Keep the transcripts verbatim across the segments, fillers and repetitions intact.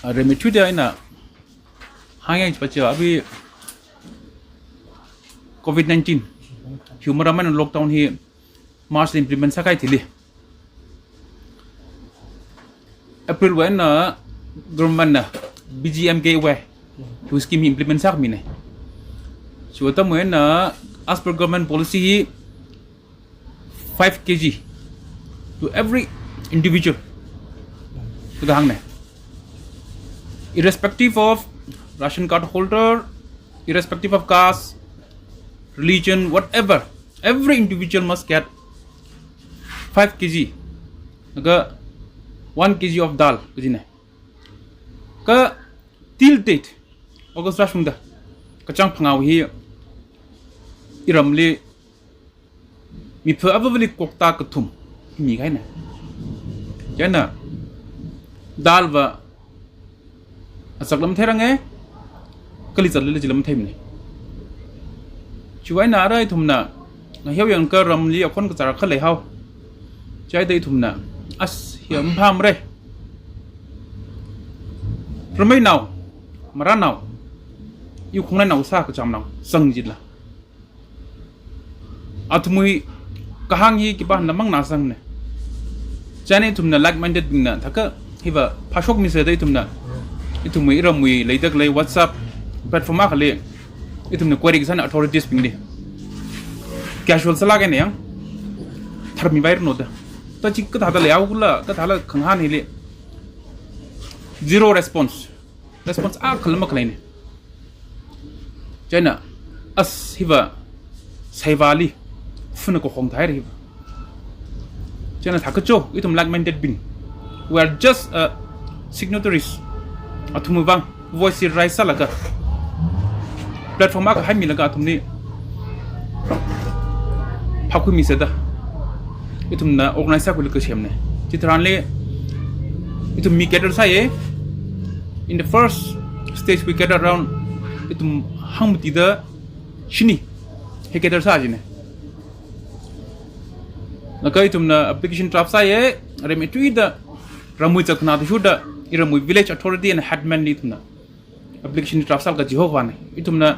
Ah, rimeithuida ina hāngyang chipa chiya, avi covid nineteen hiwui maram eina lockdown hi March li implement sākahai thili, April wui eina government na B G M K Y hiwui scheme hi implement sākhamina. Chiwui atamwui eina, as per government policy hi, five K G to every individual. Kathāna. Irrespective of ration card holder, irrespective of caste, religion, whatever, every individual must get five K G. Laga one K G of dal, kajina. Kha till date, August rāshungda, kachāng phangāwui hi iramli mipha avāvali kokta kathum mikahaina. Chieina dal va achak lam theiranga, kali zatlila chi lam theimana. Chiwui eina ara ithumna ngaheo yangkha ramli akhon kazār khalei hao. Chieina ithumna, as, hi maphāmara. Rameinao, maranao, iwui khongnainao sā kachamnao zangchila, athumwui kahāng hi khipāna mangna zangna. Chieina ithumna like-minded bingna thākha hiva phāshokmisa da ithumna, ithumwui iramwui leida khalei WhatsApp platform akhali ithumna query kasāna authorities bingli. Casual sālāk eina yang, tharmivairanu da. Ta chi kathāda leihaokhala, kathāla khangahān hili. Zero response. Response akhala makhaleina. Chieina, as, hiva Saivali phunna kakhong thaira hiva. Chieina thākha cho, ithum like-minded bing, we are just, uh, signatories. Athumwui vang voice hi raise sālaga, platform akha haimilaga athumli phākhuimisa da ithumna organize sākhuilaga semna. Chitharanli ithum mi gather sāya. In the first stage, we gather around, ithum hangmatida shini hi gather sā jina. Laga ithumna application draft sāya, rimeithuida ramwui zatkhanā athishurda iramwui village authority and headman li ithumna application draft sālaga chihokhavana. Ithumna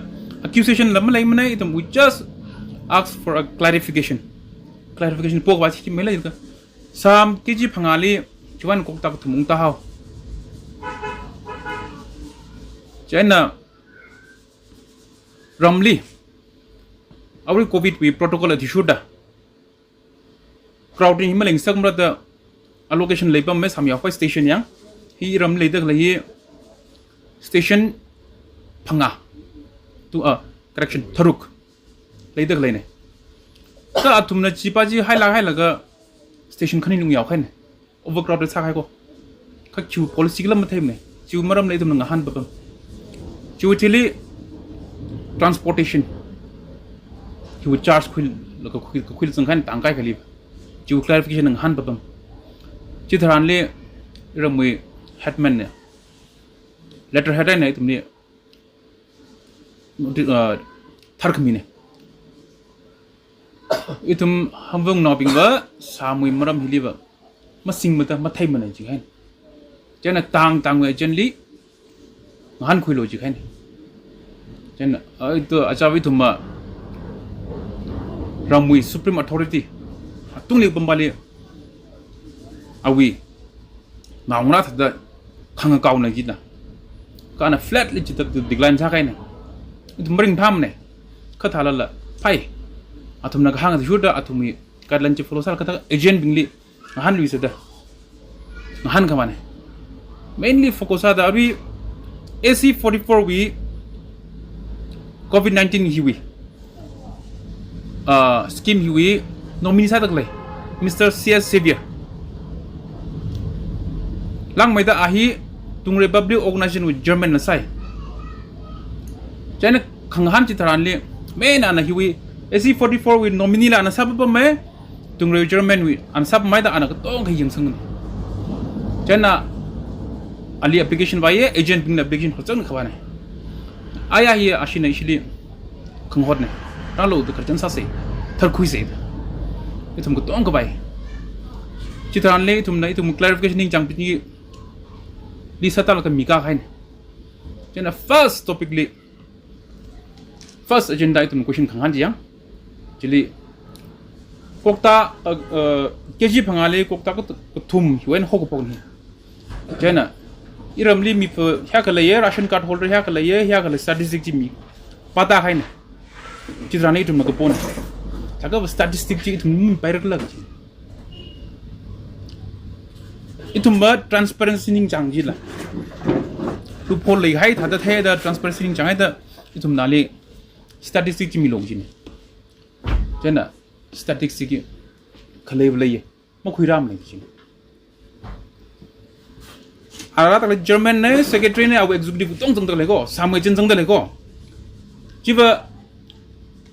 accusation la maleimana, ithum, we just ask for a clarification. Clarification pokhavā chi maleilakha, sāmei K G phangāli chiwui eina kokta kathum ungtahao. Chieina ramli, arui covid wui protocol athishurda crowd hi maleng sākmara da allocation leipamma, sāmei yaokhavai station yang. Hi iramli leida khalei hi station phangā, tu, ah, correction, tharuk leida khaleina. Kha athumna chipa chi hailāk hailaga station khani nung yaokahaina. Overcrowded sākahai ko. Kha chiwui policy kala matheimana. Chiwui maramla ithumna ngahān papam. Chiwui thili transportation hiwui charge khuilaga khui, kakhuila zangkhaina tangkahai khalei. Chiwui clarification ngahān papam. Chitharanli iramwui headman na letterhead eina ithumli noti-, uh, tharkhamina. Ithum Hangvungnaobingva sāmei maram hiliva masingmada matheimana jikahaina. Chieina tang tangwui agent li ngahānkhuilu jikahaina. Chieina, ah, ito achāva ithumva ramwui supreme authority atungli pampali awui ngaongarā thāda khangakaona jina. Kha ana flatly chithāda decline sākahaina. Ithum maringphāmana. Kha thālala phai. Athumna kahāng athishurda athumwui guideline chi follow sālaga thāda agent bingli ngahānluisa da ngahānkhavana. Mainly focus sāda arui A C forty-four wui covid nineteen hiwui, ah, scheme hiwui nominee sāda khalei Mister C S Xavier. Langmeida a hi Tungre Public Organization wui chairman na sāi. Chieina khangahān chitharanli, main ana hiwui A C forty-four wui nominee la ana sāpapamma, Tungre chairman wui ana sāpamhaida ana katongkha yangsangna. Chieina ali application vāya, agent bingna application hochangna khavāna. Aya hi ashina ishili khangahotna. Rālu da khararchan sāsa, tharkhuisa da ithum katongkha vāi. Chitharanli ithumna ithum clarification ningchāng pini li sātālaga mi kahaina. Chieina first topic li, first agenda ithum question khangahān chi yang. Chili kokta, uh, uh, K G phangāli kokta ka, kathum hiwui eina haokaphokna. Chieina iramli mi pha hiyākha leiya, ration card holder hiyākha leiya, hiyākha lei statistic chi mi pātāhaina. Chitharan ithumna kapona. Thākha statistic chi ithum mi pairakla kaji. Ithumva transparency ningchāng jila. Loophole leihai thāda theida transparency ningchānghaida ithumnali statistic chi milu kajina. Chieina statistic chi khalei leiya. Makhuirāmana kajina. Ara tālala chairman na, secretary na, awui executive tong zangda leiko, samwui chin zangda leiko. Chiva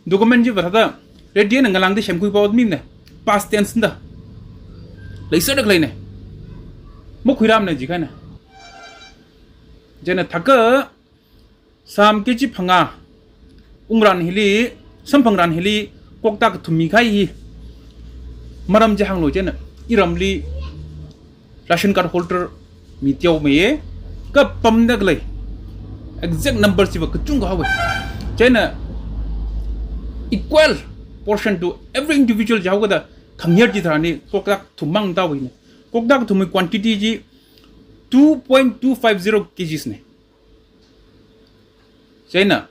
document chiva thāda ready na ngalāngda semkhui pao mina, past tense da. Leiserda khaleina. Makhuirāmana jikahaina. Chieina thākha sam K G phangā wungran hili, samphangran hili kokta kathum mikahai hi maram chi hānglu. Chieina iramli ration card holder mi teomeiya, kapamda khalei exact numbers chiva kachungkha haowa. Chieina equal portion to every individual jihaokada khangayar chitharan kokta kathummang tāhaina. Kokta kathumwui quantity chi two point two five zero K Gs na. Chieina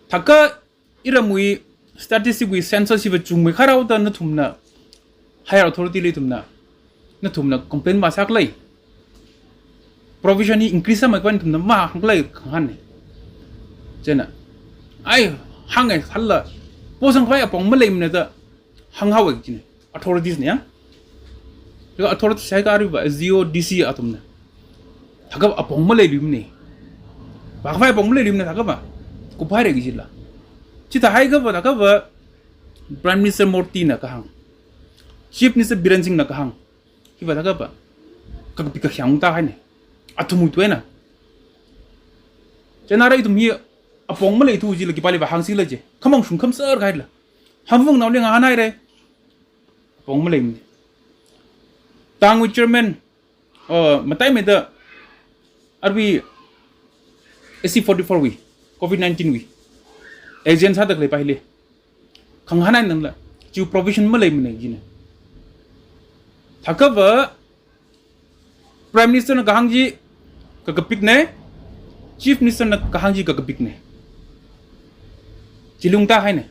thākha iramwui statistic wui census chiva chungmei kharao da nathumna higher authority li ithumna, nathumna complain masākhalei. Provision hi increase sāmeikhavai nathumna mahāngkhalei khangahānna. Chieina ai hānga sālala posangkhavai apong maleimana da hānghaowa kajina. Authorities na ya. Laga authorities haiakha aruiva S D O, D C athumna. Thākha apong maleiluimana. Vākhavai apong maleiluimana thākhava. Kuphaira kajila. Chithāhaiakhava thākhava Prime Minister Modi na kahāng, Chief Minister Biren Singh na kahāng hiva thākhava kakapik kakhyang tāhaina. Athumwui tuina. Chieina ara ithum hi apong maleithu jila khipāli vāhāngsila je. Khamong shungkham sār kahaila. Hangvung naoli ngahānhaira. Apong maleimana. Tangwui chairman, oh, mataimeida arui A C forty-four wui, covid nineteen wui agent sāda khalei pa hili khangahānhaina la, chiwui provision maleimana jina. Thākhava Prime Minister na kahāng chi kakapikna, Chief Minister na kahāng chi kakapikna. Chili ungtāhaina.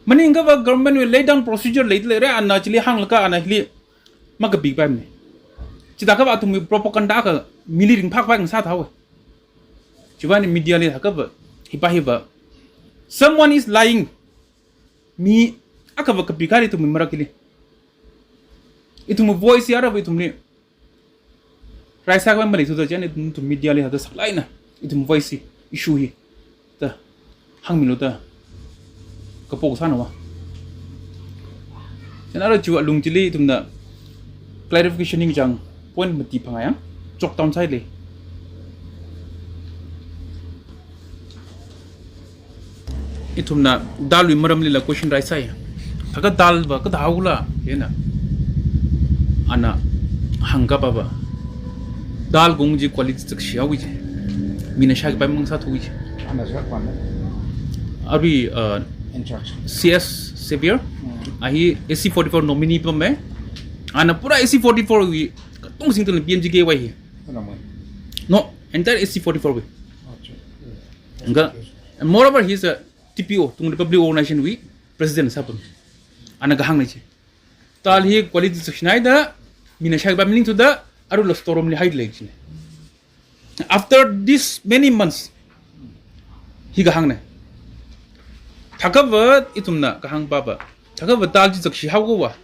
Maningkhava government wui laid down procedure leida leira, ana chili hānglaga ana hili makapikpaimana. Chithākhava athumwui propaganda akha mili ringphākhavai ngasāthaowa. Chiwui eina media li thākhava hipa hiva, someone is lying. Mi akhava kapikhaira ithumwui marak hili. Ithumwui voice hi arava ithumli raisākhavai maleithuda chieina ithum, ithum media li thāda saklaina. Ithumwui voice hi, issue hi da hāngmilu da kapo sānava. Chieina ara chiwui alung chili ithumna clarification ningchāng point mati phangā yang, chok down sāhailei. Ithumna dal wui maramlila question raisāya. Thākha dal va kathāhaola, chieina ana hāngkapava dal gung chi quality zakshi haowa ji. Mina shākhavai mang sāthuwa ji. Ana shākhavai mang. Arui, uh, in charge, C S Xavier. Mm. A hi A C forty-four nominee pamma. Ana pura A C forty-four wui katong singtali P M G K Y hi. Ana mang. No, entire A C forty-four wui. Acha. Nga, and moreover, he is a T P O, Tungud Public Organization wui president sāpam. Ana kahāngna ji. Dal hi quality zakshina da, mina shākhavai maningthuda, arui la store room li hailei ji. After this many months, hi kahāngna. Thākhava ithumna kahāng pava, thākhava dal chi zakshi haokhava,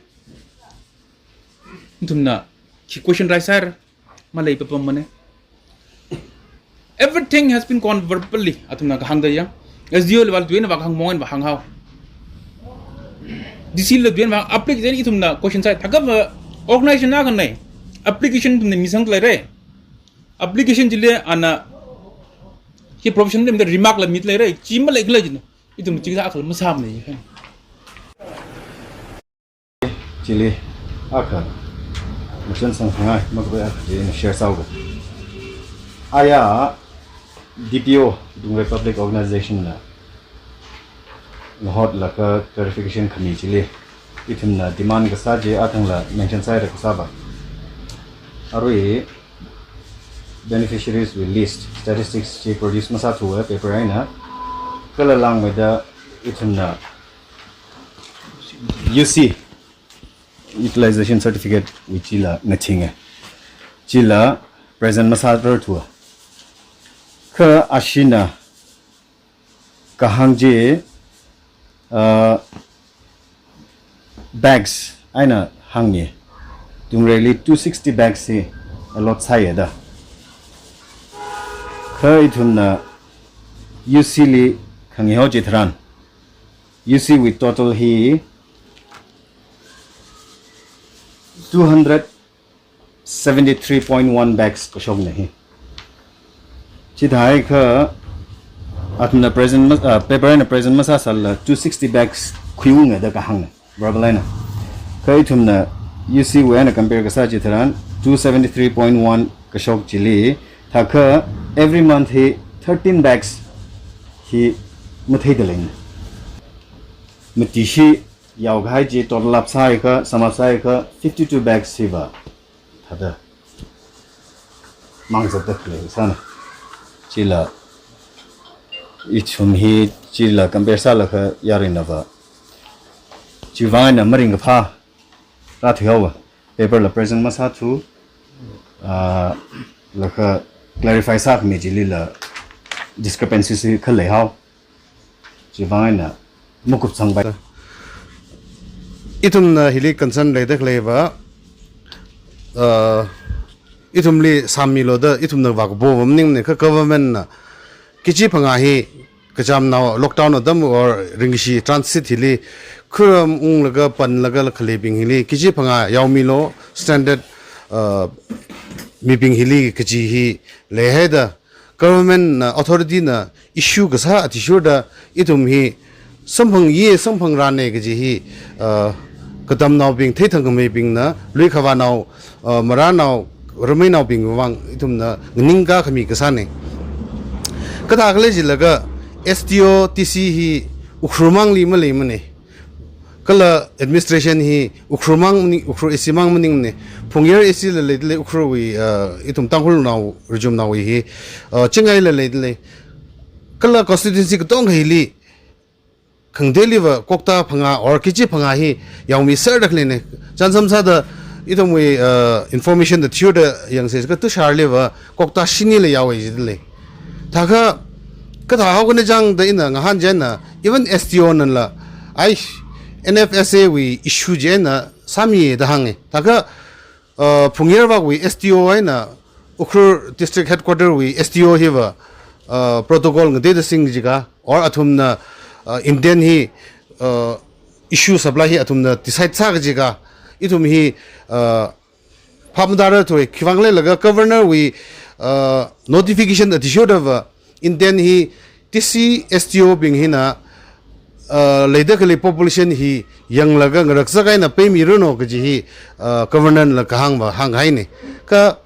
ithumna khi question raisāra, maleipapamana. Everything has been gone verbally, athumna kahāngda yang. S D O level tuina vākahāng mong eina vāhānghao. D C level tuina vā application ithumna question sāi. Thākhava organization akhana application ithumna misang leira. Application chili ana hi provision lim da remark la mit leira. Chi maleikhala jina. Ithum chi akhala masāmana ji. Chili akha Mashan sang hangai, makbai akha chi ina share sāuga. Aya D P O, Dungrei Public Organization na ngahotlaga clarification khami chili, ithumna demand kasā chi athangla mention sāhaira kasā va. Arui beneficiaries wui list, statistics chi produce masāthuwa paper eina. Kala langmeida ithumna U C, utilization certificate wui chila ngachinga. Chila present masārarthuwa. Kha ashina kahāng chi, uh, bags eina hāngi. Dungreili two sixty bags hi allot sāya da. Kha ithumna U C li khangahao chitharan, U C wui total hi two hundred seventy-three point one bags kashokna hi. Chithākha athumna present mas-, ah, paper eina present masāsālala two sixty bags khuiunga da kahāngna, verbal eina. Kha ithumna U C wui eina compare kasā chitharan two seventy-three point one kashok chili, thākha every month hi thirteen bags hi matheida leina. Mati hi yaokahai chi total up sāhaiakha, sum up sāhaiakha fifty-two bags hiva thāda mangzatda khalei sāna. Chila ithum hi chila compare sālaga yaruinava, chivang eina maringkaphā rāthuihaowa. Paper la present masāthu, ah, laga clarify sākhami chilila discrepancies hi kha leihao. Chivang eina makupsangpai. Ithumna hili concern leida khaleiva, uh, ithumli sāmilu da ithumna vākapo va maningmana, kha government na kachi phangā hi kachamnao lockdown atam or ringkashi transit hili khuram unglaga panlaga khaleibing hili kachi phangā yaomilu, stranded, uh, mibing hili kaji hi leihaida, government na, authority na issue kasā athishurda ithum hi samphangye samphangrane kaji hi, uh, katamnaobing, theithangkhameibingna, luikhavānao, uh, marānao, rameinaobing vang ithumna nganingkā khami kasāne. Kathā khalei jilaga S D O, D C hi Ukhrul mangli maleimane. Kala administration hi Ukhrul mang maning, Ukhrul A C mang maningmane. Phungyar A C la leidalei Ukhrulwui, uh, ithum Tangkhulnao, Rajumnaowui hi, uh, Chingai la leidalei. Kala constituency katonga hili khangateiliva kokta phangā or kachi phangā hi yaomiserda khaleine. Chānsam sāda ithumwui, uh, information da thiuda yangsei, kha Tusharliva kokta shinila yaowa jidalei. Thākha kathā haokana jang da ina ngahān chieina, even S D O nala, ai, N F S A wui issue chieina sāmiye da hānge. Thākha, uh, Phungyar vakwui S D O eina Ukhrul District Headquarter wui S D O hiva, uh, protocol ngateida sing jiakha, or athumna, uh, intent hi, uh, issue supply hi athumna decide sā kajiakha, ithum hi, uh, phap matāra thoi, khiwuivang leilaga governor wui, uh, notification athishurdava intent hi D C S D O bing hina, uh, leida khalei population hi yanglaga ngaraksak eina peimiranu kaji hi, uh, governor la kahāngva hānghaine. Kha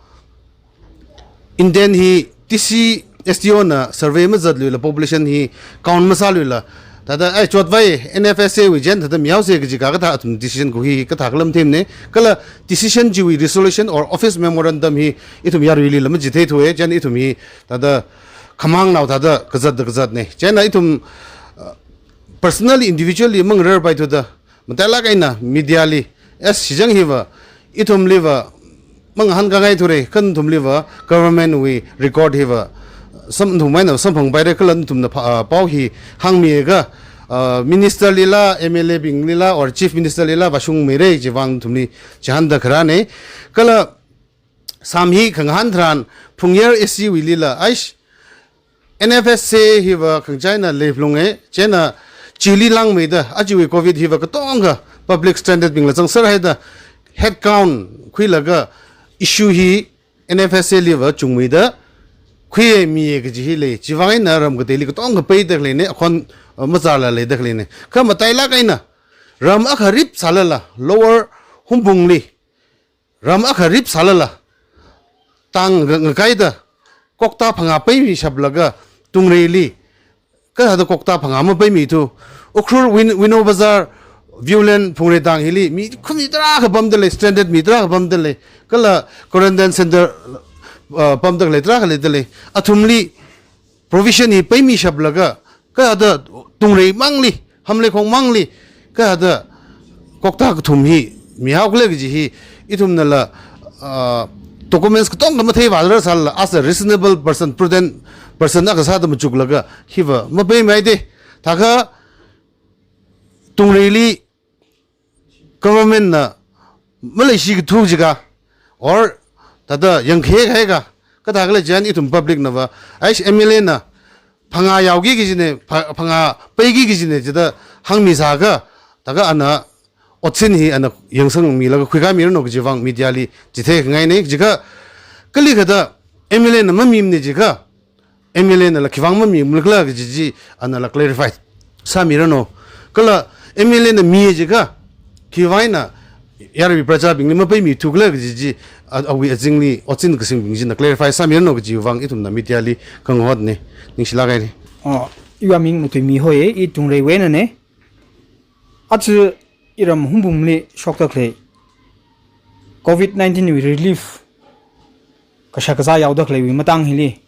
intent hi D C S D O na survey mazatluila, population hi count masāluila, thāda ai chotvai N F S A wui chieina thāda mihaose kajiakha kathā athum decision kahui kathā khala matheimane. Kala decision chiwui resolution or office memorandum hi ithum yaruilila machitheithuwe, chieina ithum hi thāda khamangnao thāda kazat da kazatne. Chieina ithum, uh, personally, individually mangararpaithuda, matailāk eina media li, as shijang hiva, ithumliva mangahānkāngaithura, kha nathumliva government wui record hiva sam, nathum eina samphangpaira, kala nathumna pha-, ah, pao hi hāngmiakha, ah, minister lila, M L A bing lila, or chief minister lila vāshungmira, chivang nathumli chihānda kharāne. Kala sām hi khangahān tharan, Phungyar A C wuilila, aish, N F S A hiva khangachāna leiphalunge, chieina chili langmeida, achiwui covid hiva katonga public stranded bingla zangserhaida, head count khuilaga issue hi N F S A liva chungmeida khuimiye kaji hi lei, chivang eina ram kateili katonga peida khaleine, akhon, uh, mazāla leida khaleine. Kha matailāk eina, ram akha rip sālala, Lower Hungpungli, ram akha rip sālala, tang nga-, ngakaida, kokta phangā paimishaplaga, Tungreili, kathāda kokta phangā mapaimithu, Ukhrul, Win-, Wino Bazar, Viewland, Phungreitang hili, mi khumi tarākha pamda lei, stranded mi tarākha pamda lei, kala quarantine center, uh, pamda lei, tarākha leida lei, athumli, provision hi paimishaplaga, kathāda Tungrei mangli, Hamleikhong mangli, kathāda kokta kathum hi mihaokhala kaji hi, ithumnala, ah, documents katonga mathei vāra sālala, as a reasonable person, prudent person akha sāda machuklaga, hiva mapaimeida. Thākha Tungreili government na maleishi kathu jiakha, or thāda yangkhe kahai akha, kathākhala jiakha ithum public nava, aish M L A na phangā yaoki kajina, pha-, phangā paiki kajina jida hāngmisāakha, thākha ana otsin hi ana yangsangmilaga khuikāmiranu kaji vang media li chitheikhangaina, jiakha kali kathāda M L A na mamimana jiakha, M L A nala khivang mamimalakhala kaji chi anala clarify sāmiranu. Kala M L A na mi jiakha, khivang eina yarui prajabingli mapaimithukhala kaji chi a-, awui azingli otsin kasingbing china clarify sāmiranu kaji vang ithumna media li khangahoda, ningshilāk haira. Oh, iwui ming Matuimi hoi, i Tungreiwui einana. Aja iram Hungpungli shokda khalei covid nineteen wui relief kashak kazā yaoda khaleiwui matang hili,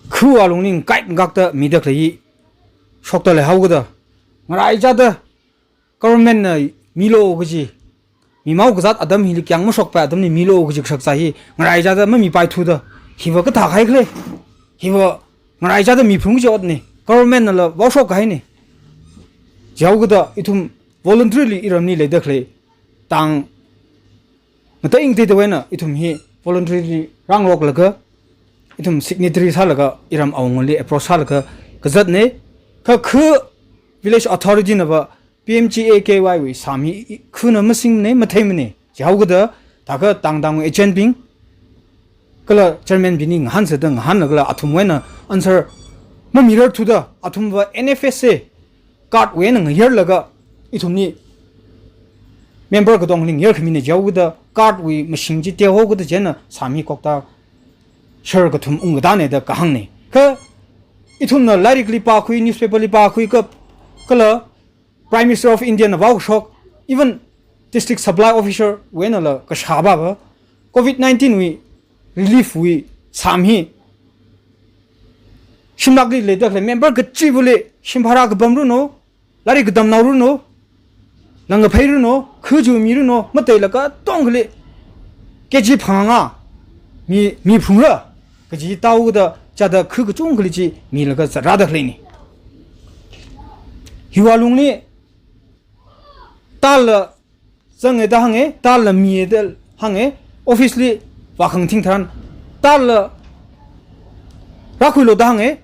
khuwa lungning kaikngakta mida khalei shokda leihaokida, ngaraichāda government na milu kaji, mimao kazat atam hili kyang mashokpai atamli milu kaji kashak kazā hi ngaraichāda mamipaithuda, hiva kathā haikhala, hiva ngaraichāda miphung kaji otna, government nala vaoshok kahaina. Jihaokida ithum voluntarily iramli leida khalei tang ngateiteida eina ithum hi voluntarily rāngaroklaga, ithum signatory sālaga iram awungali approach sālaga kazatna. Kha khu village authority nava P M G A K Y wui sām hi i-, khuna masingmana, matheimana. Jihaokida thākha tangtangwui agent bing kala chairman bingli ngahānsāda ngahānlagala athumwui eina answer mamirarthuda, athumva N F S A card wui eina ngayarlaga ithumli member katongali ngayarkhamina. Jihaokida card wui mashing chi teohaokida chieina sām hi kokta shar kathum ungkatana da kahāngna. Kha ithumna lairikli pākhui, newspaper li pākhui ka, kala Prime Minister of India na vaokashok, even District Supply Officer wui einala kashā pāva, covid nineteen wui relief wui sām hi shimlakli leida khalei member kachivali shim bhara kapamranu, lairik katamnaoranu, langkapheiranu, khachu miranu, mateilaga katongali K G phangā mi, miphungra kaji tāhaoda chāda khu kachungkhali chi milaga zatrāda khaleina. Hiwui lungli tala zange da hānga, tala miya da hānga, office li vākhangathing tharan tala rākhuilu da hānga.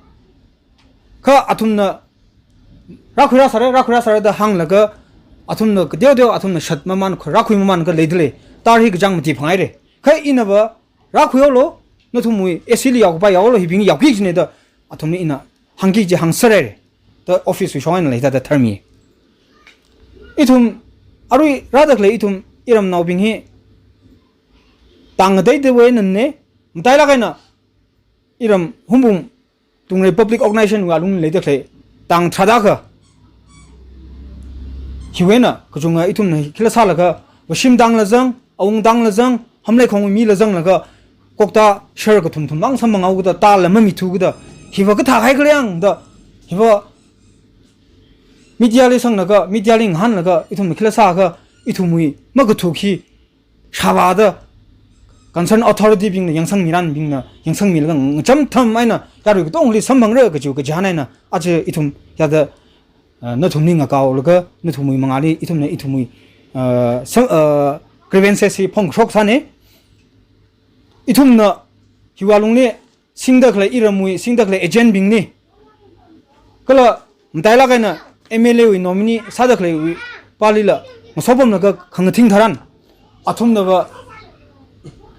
Kha athumna rākhuirāsāra, rākhuirāsāra da hānglaga, athumna kateoteo athumna shat mamān, rākhui mamān kha leida lei. Tar hi kachāng mati phanghaira. Kha inava rākhuihaolu, nathumwui A C li yaokapai yaolu, hibing yaoki kajina da athumli ina hāngki kaji hāngsāra. Da office wui shong eina leithāda tharmi. Ithum arui rāda khalei ithum iramnaobing hi tang ngateitawui einana, matailāk eina iram Hungpung Tungrei Public Organization wui alungli leida khalei tang tharāda kha, hiwui eina kachunga ithumna khila sālaga, vāshim tangla zang, awung tangla zang, Hamleikhongwui mila zanglaga, kokta shar kathum thum mang samphanghaokida, tala mamithu kida, hiva kathā haikhala yang da, hiva media li sanglaga, media li ngahānlaga, ithumna khila sākha, ithumwui makathuk hi shāvāda, concern authority bingna, yangsangmiranbingna yangsangmilaga ngacham tham eina yarui katongali samphangra kajiwui kachihān eina, aja ithum hithāda, ah, nathumli ngakaolaga, nathumwui mangāli ithumna ithumwui, ah, sa-, ah, grievances hi phongkashok sāna. Ithumna hiwui lungli singda khalei iramwui, singda khalei agent bingli, kala matailāk eina M L A wui nominee sāda khaleiwui pālila ngasopamlaga khangathing tharan, athumnava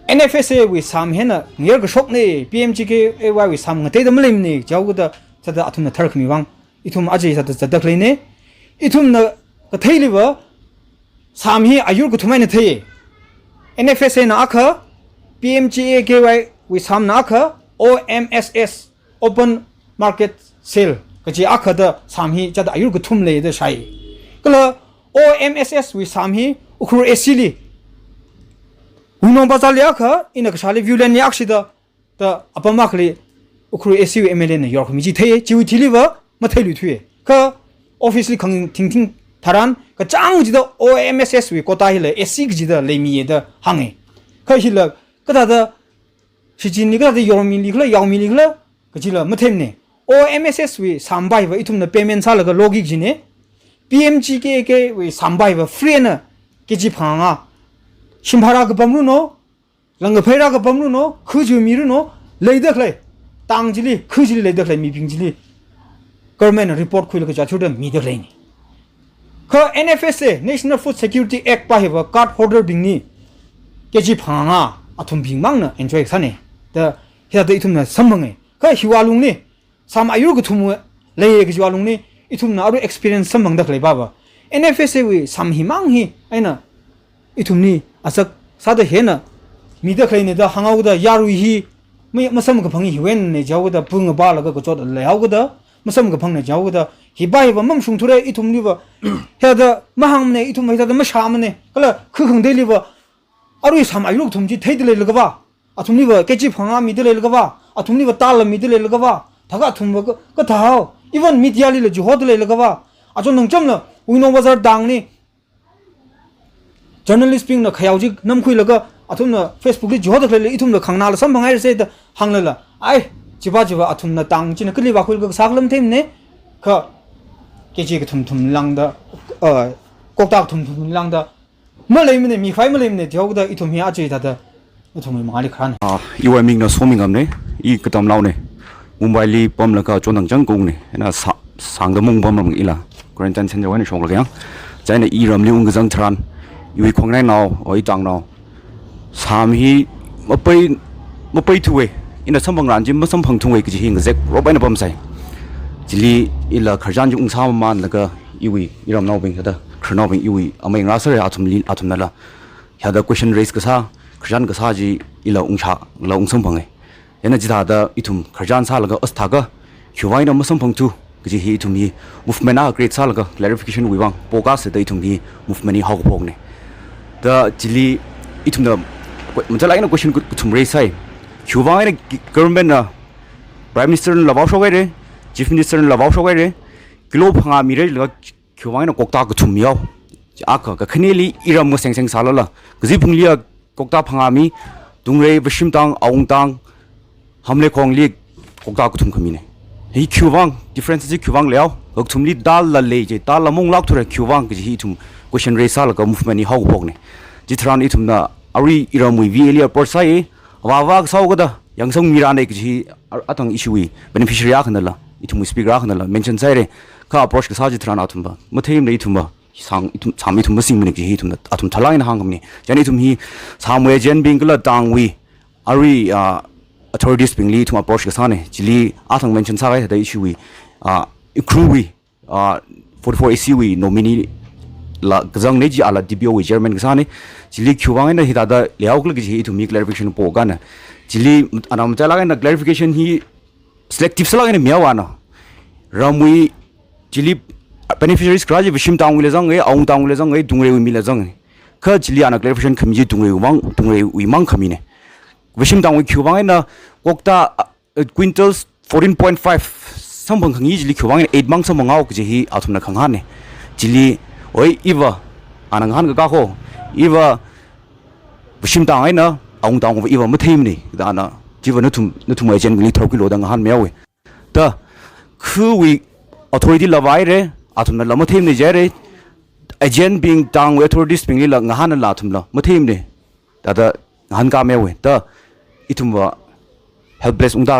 N F S A wui sām hi eina ngayarkashokna, P M G K Y wui sām ngateida maleimana, jihaokida sāda athumna tharkhami vang ithum aja sāda zatda khaleina. Ithumna katheiliva sām hi ayur kathum eina thei. N F S A na akha, P M G A K Y wui sāmna akha, O M S S, Open Market Sale kaji akha da sām hi chithāda ayur kathum lei da shāi. Kala O M S S wui sām hi Ukhrul A C li, Huinong Bazar li akha, ina kashāli Viewland li akha shida, da apam akhali Ukhrul A C wui M L A na yorkhami chi thei, chiwui thiliva matheiluithui. Kha office li khangthingthing tharan, kachāng chida O M S S wui quota hila A C kachida leimiya da hānga. Kha hila kathāda shichinli, kathāda yormili khala, yaomili khala, kachila matheimana. O M S S wui sāmpai va ithumna payment sālaga loki kajina. P M G K K wui sāmpai va free na K G phangā. Shim bhara kapam runo, lang kaphei rā kapam runo, khuju mi runo, leida khalei tang chili, khu chili leida khalei mibing chili government na report khuilaga chithāda mida khaleina. Kha N F S A, National Food Security Act pa hiva card holder bingli K G phangā athumbing mangna enjoy sāna da hithāda ithumna samphanga. Kha hiwui lungli sām ayur kathum lei kajiwui lungli ithumna aru experience samphangda khalei pa va, N F S A wui sām himang hi eina ithumli asak sāda hina mida khaleina da hānghaoda yarui hi, ma-, masamkaphang hi hiwuina jihaoda pung apalaga kachot leihaoda, masamkaphangna jihaoda, hi pa hiva mamashungthura ithumliva, hithāda mahāngmana, ithum hithāda mashāmana, kala khu khangateiliva arui sām ayur kathum chi theida leilaga va, athumliva K G phangā mida leilaga va, athumliva dal la mida leilaga va, thākha athumva ka, kathāhao, even media lila chihoda leilaga va, achon nang chamla, Huinong Bazar tangli journalist bingna khayao chi namkhuilaga, athumna Facebook li chihoda khalei ithumla khanganāla samphanghairasa da hānglala, ai, chi pa chi pa athumna tang china kali vākhuilaga sākhala matheimana. Kha K G kathum thum lāngda, uh, kokta kathum thum lāngda maleimana, mikhavai maleimana, jihaoda ithum hi aja hithāda ithumwui mangāli kharāna. Ah, iwui mingna Somingamna, i katamnaona. Mumbai li pamlaga chon nang chang kungna, na sa-, sāngda mung pamlam ila. Quarantine center wui eina shoklaga yang. Chieina iramli ungkazang tharan, iwui khongnainao, o itangnao, sām hi mapai, mapaithuwa, ina samphangran chi masamphangthunga kaji hi ngazek rop eina pamsai. Chili ila khararchan chi ungsāmamanlaga iwui, iramnaobing hithāda, khararnaobing iwui amei ngarā sāra athumli, athumnala hithāda question raise kasā, khararchan kasā chi ila ungshā, la ungsamphanga. Chieina chithāda ithum khararchan sālaga, as thākha khiwuivang eina masamphangthu kaji hi ithum hi movement akha create sālaga clarification wuivang pokasa da ithum hi movement hi haokaphokna. Da chili ithumna que-, mathālāk eina question ka-, kathum raise sāi. Khiwuivang eina ki-, government na, Prime Minister nala vaoshokhaira, Chief Minister nala vaoshokhaira, kilo phangā mira laga khiwuivang eina kokta kathum yao. Akha, kakhaneli iram ngasengseng sālala, kazipungli a kokta phangā mi, Dungrei, Vashimtang, Awungtang, Hamleikhongli kokta kathum khamina. Hi khiwuivang, difference chi khiwuivang leihao, kakathumli dal la lei chi, dal la maunglākthura khiwuivang kaji hi ithum question raise sālaga movement hi haokaphokna. Chitharan ithumna arui iramwui V A li approach sāi, avāva kasā haokada, yangsangmirana kaji hi a-, atang ishiwui beneficiary akhanala, ithumwui speaker akhanala mention sāhaira, kha approach kasā chitharan athumva matheimana, ithumva sām, ithum, sām ithum masingmana kaji hi ithumna, athum thalāk eina hāngkhamina. Chieina ithum hi sāmwui agent bing kala tangwui, arui, ah, authorities bingli ithum approach kasāna. Chili athang mention sākahai thāda ishiwui, ah, Ukhrulwui, ah, forty-four A C wui nominee la kazangna, chi ala D P O wui chairman kasāna. Chili khiwuivang eina hithāda leihaokhala kaji hi ithum hi clarification pokana. Chili ana mathālāk eina clarification hi selective sālāk eina mihaowa na. Ramwui chili beneficiaries kharā chi Vashimtangwuila zanga, Awungtangwuila zanga, Dungreiwui mila zanga. Kha chili ana clarification khami chi Dungreiwui mang, Dungreiwui mang khamina. Vashimtangwui khiwuivang eina kokta, uh, quintals fourteen point five samphang khangai chili khiwuivang eina eight mang samphanghao kaji hi athumna khangahānna. Chili, oi, iva, ana ngahānkakā kho, iva Vashimtang eina Awungtang iva matheimana, da ana, chiva nathum, nathum agent bingli tharukilo da ngahānmihaowa. Da, khawui authority la vāhaira, athumnala matheimana jihaira, agent bing tangwui authorities binglila ngahānla athumla matheimana. Thāda ngahānkāmihaowa, da ithumva helpless ungda.